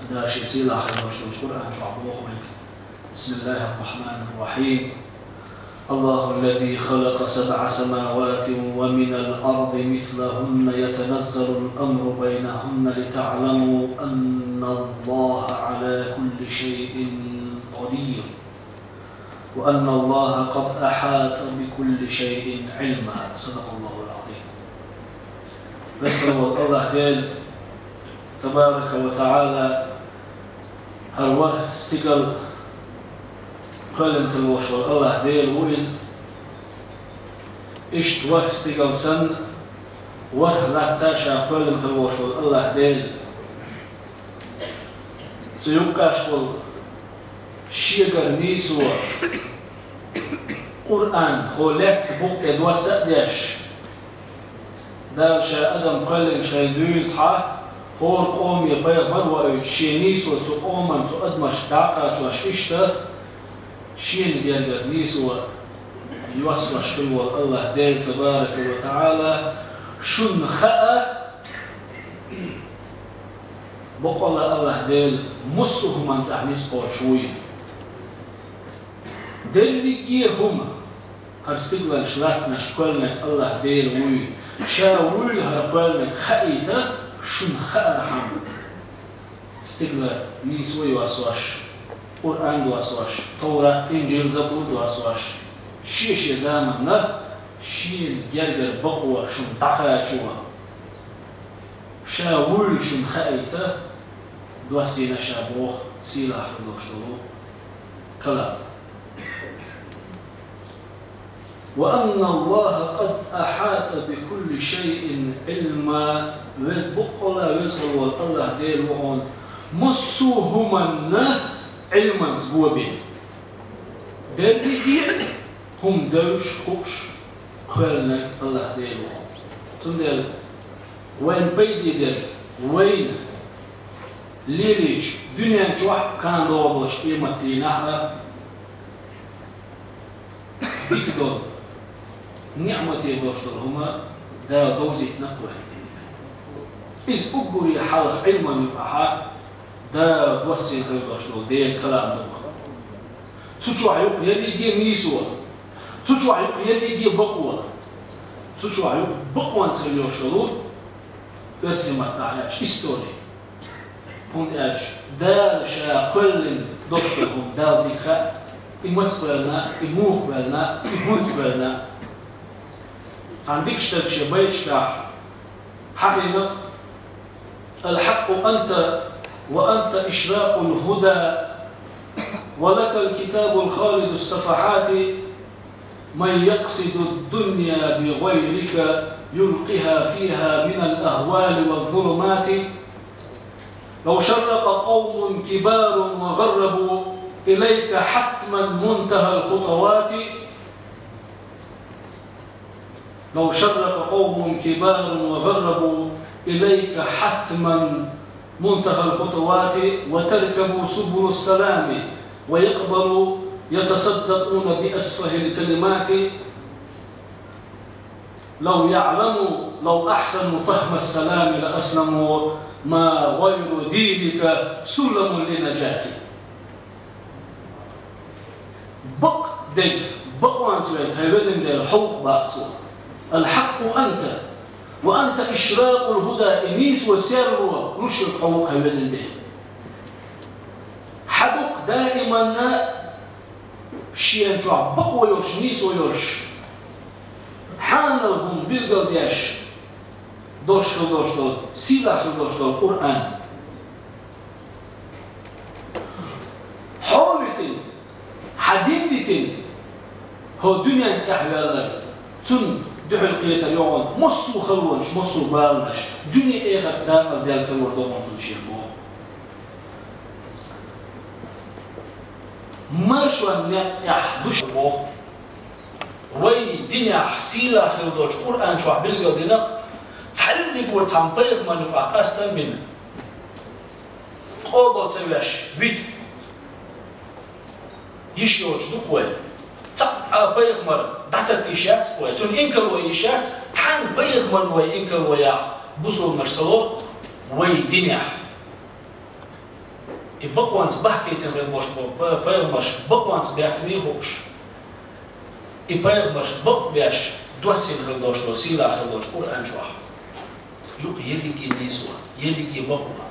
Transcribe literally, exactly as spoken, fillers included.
Дала шен сийлахь хилла долчу Къуръан чохь боху вайга: بسم الله الرحمن الرحيم. الله الذي خلق سبع سماوات ومن الأرض مثلهن يتنزل الأمر بينهن لتعلموا أن الله على كل شيء قدير وأن الله قد أحاط بكل شيء علما. صدق الله العظيم. Веза волу Аллах Дела, табарака ва таӀала, хӀара ворхӀ стигал кхоьллина хилла волуш волу Аллах Дела ву иза. Иштта ворхӀ стигал санна, ворхӀ латта ша кхоьллина хилла волуш волу Аллах Дела. Цу юккъаш волу шегара нийсо Къуръан, хӀо лаьтта букъ тӀе досса а деш, Дала ша адам кхоьллинчу хенахь дуьйна цхьа хӀора къоме пайхамар воуьйтуш, шен нийсо цу къоман, цу адамашка дӀакхачош, иштта шена гергара нийсо йоссош хилла волу Аллах Дела, табарака ва таӀала, шуна хаьа, бакъалла Аллах Дела массо а хӀуманна тӀехь ницкъ кхочуш вуй. Дерриге а хӀума, хӀара стигалш, латтанаш кхоьллинарг Аллах Дела вуй. Ша вуйла хӀара кхоьллинарг хаийта, шуна хаархьама. Стигала нийсо йоссош, Къуръан доссош, Таврат, Инжил, Забур доссош, шен-шен заманна шена гергара бакъо шуна дӀакхачо, ша вуйла шуна хаийта, доссийна ша боху сийлахь хир долуш долу калам. وأن الله قد أحاط بكل شيء علما. Веза бакъалла, веза хилла волу Аллах Дела ву хьуна массо а хӀуманна Ӏилманца го бина. Дерриге а хӀума девзаш, хууш, кхоьллинарг Аллах Дела ву хьуна. Цундела вайна пайде дерг, вайна лелийча дуьнен чохь а, кхана догӀу долчу къематдийнахь а дика долу, ниӀмате долуш долу хӀума Дала довзийтина-кх вайна. Иза уггаре хьалха Ӏилман юкъахь Дала доссийна хир долуш долу Делан калам ду-кх. Цу чохь ю-кх ерриге а нийсо, цу чохь ю-кх ерриге а бакъо, цу чохь ю-кх бакъонца хир йолуш долу оьрсийн маттахь аьлча истори. ХӀунда аьлча Дала ша кхоьллина долуш долу хӀума Далла дика хаьа, и маца кхоьллина, и муха кхоьллина, и хӀунда кхоьллина. Цхьана дикачу стага шен байташкахь хьахийна: الحق أنت وأنت إشراق الهدى ولك الكتاب الخالد الصفحات من يقصد الدنيا بغيرك يلقها فيها من الأهوال والظلمات. لو شرق قوم كبار وغربوا إليك حتما منتهى الخطوات. لو شرق قوم كبار وغربوا إليك حتما منتهى الخطوات وتركبوا سبل السلام ويقبلوا يتصدقون بأسفه الكلمات. لو يعلموا، لو أحسنوا فهم السلام لأسلموا، ما غير دينك سلم لنجاة. Бакъ дерг, бакъонца верг, хьайн везан Дела, хьо ву-кх, боху цо. الحق أنت وأنت إشراق الهدى, и нийсо серро луш верг хьо ву-кх, хьайн везан Дела. Хьан ду-кх даиманна шен чохь бакъо йолуш, нийсо йолуш, хьанал хӀума билгалдеш долуш хир долуш долу, сийлахь хир долуш долу Къуръан. Хьо витина, хьан дин дитина, хьо дуьнен тӀехь ваьлларг, цунна дуьхьал кхетар ю хьуна массо а халонаш, массо а баланаш, дуьне-эхарт дакъаздаьлла карор ду хьуна цунна шен боху. Маршонан некъ тӀехь ду шен боху. Вай динехь сийлахь хир долчу Къуръан чохь билгалдина, цхьаллиго цхьана пайхамарна юкъахь къастам бина, къобал ца веш вита йиш йоцуш ду-кх вай. Цхьа а пайхамар дӀататта йиш яц-кх вай, цунна инкарло йиш яц, цхьана пайхамарна вай инкарло яхь, бусулбанаш ца ло вай динехь. И бакъонца бахкийтина хила болуш бо-, па-, пайхамарш бакъонца баьхкиний хууш. И пайхамарш бакъ беш, доссийна хила долуш долу, сийлахь хила долуш Къуръан чохь. Юкъа ерриге нийсо, ерриге бакъо.